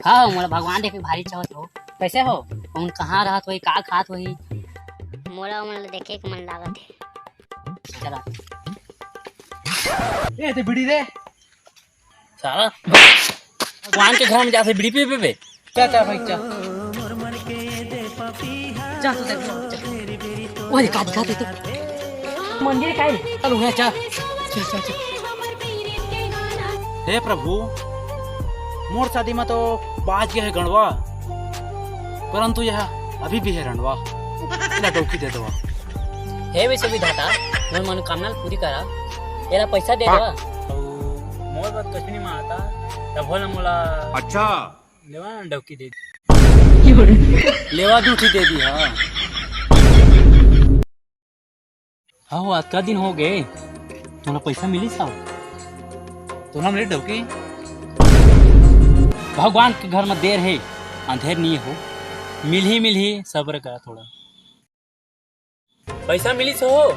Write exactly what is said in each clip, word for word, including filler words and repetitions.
हाँ, मोला भगवान देखे के भारी चाहत हो। कैसे हो? कौन कहाँ रहत होही, का खात होही? मोला ओमन ला देखे के मन लागत हे। चला। ए, ते बीड़ी दे। साला भगवान के घर में जाके बीड़ी पीबे बे। जा, जा भाई, जा। जा तू, जा, जा। ओए, का दिखा दे तू। मंदिर का है? चल, उहे, जा। चल, चल, चल। हे प्रभु, मोर शादी में तो बाज गए हे गंडवा, परंतु यह अभी भी हे रंडवा। एला डौकी दे देवा। हे विश्व विधाता, मोर मनोकामना ल पूरी करा। एला पैसा दे देवा। अउ मोर बर कछु नहीं मांगता, तभो ले मोला अच्छा। लेवा ना डौकी दे दी। लेवा दू ठी दे दी, हाँ। हाँ, वो अतका दिन हो गए, तोला पैसा मिलिस हव? तोला मिले डौकी? भगवान के घर में देर हे, अंधेर नहीं हो, मिलही, मिलही, सब्र करा थोड़ा। पैसा मिलिस हो?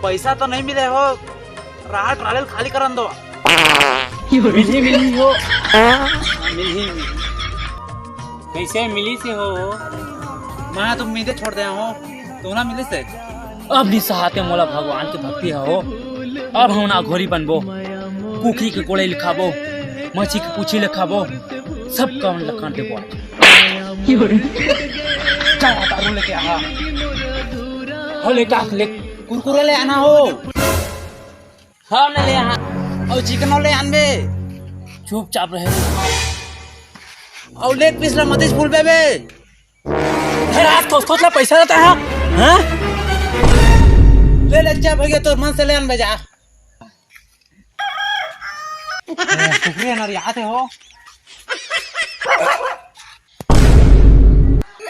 पैसा तो नहीं मिले हो, राहत ट्राली ल खाली करन दो। मिलही, मिलही हो। मिलही, मिलही। कैसे मिलिस हो? मैं तो उम्मीदे छोड़ दे हो, तोला मिलिस हे? अब नि सहाते मोला भगवान के भक्ति ह हो। अब हम ना घोरी बनबो, कुकरी के कोड़ई ल खाबो, मछली के पूछी ल खाबो, सब काम ल कर देबो आज। जा दारू लेके आ। हो लेके आ, ले कुरकुरे ले आना हो। हाँ, मैं ले आना। अउ चिकनो ले आनबे। चुपचाप रहे। अउ लेग पीस ला मतीस भूलबे बे। अरे आज थोस थोस ला पैसा रहता है, हाँ? ले ले, अच्छा भैया, तोर मन से ले आनबे जा। ए, कुकरी अनर याद है हो।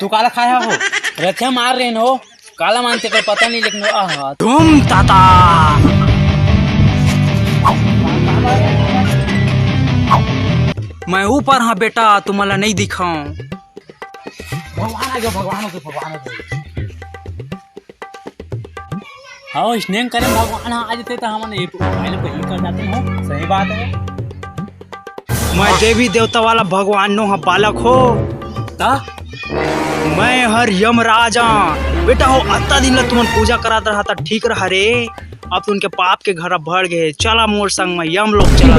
तू काला खाया हो? रथे मार रहे हो। काला मानते कर पता नहीं, लेकिन आहा। तुम ताता। मैं ऊपर हाँ बेटा, तुम्हाला नहीं दिखाऊं। भगवान आ गया, भगवान आ गया, भगवान आ गया। हाँ, स्नेह करे भगवान हाँ आ जाते तो हमन ये फाइल को ही कर जाते हो। सही बात है। मैं देवी देवता वाला भगवान नो हा बालक हो। ता? मैं हर यमराज हाँ। बेटा हो, अत्ता दिन ला तुमन पूजा करात रहा था, ठीक रहा रे। अब तो उनके पाप के घड़ा भर गए। चला मोर संग में यम लोग चला।